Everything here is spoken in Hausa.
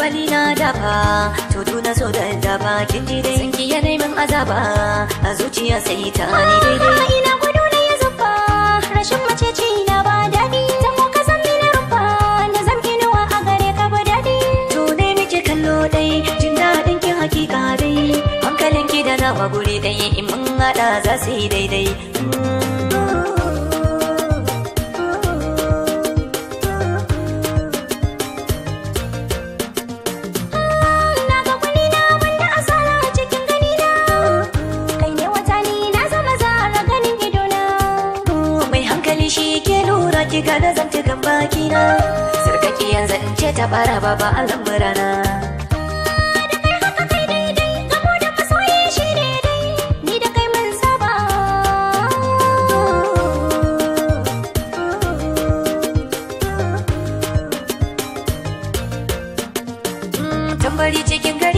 Tubali na dafa, tudu na so da dafa, kin ji dai sanki ya neman azaba, a zuciya sai ta ni daidai. Ina gudu na ya zuba, rashin maceci na ba daɗi. Zamo ka san mini rufa, na zam inuwa a gare ka ba daɗi. To ne muke kallo dai, jin daɗin kin hakika dai, hankalin ki da nawa guri dai, in mun haɗa za su yi daidai. Na ga gwani na banda asara cikin gani na. Kai ne wata ni na zama zara ganin idona. Mai hankali shi ke lura ki gane zantukan bakina, sarkaki yanzu in ce ta fara baba al'amurana. Da kai haka kai daidai, gamo da masoyi shi daidai. Ni da kai mun saba. Tambari cikin gari.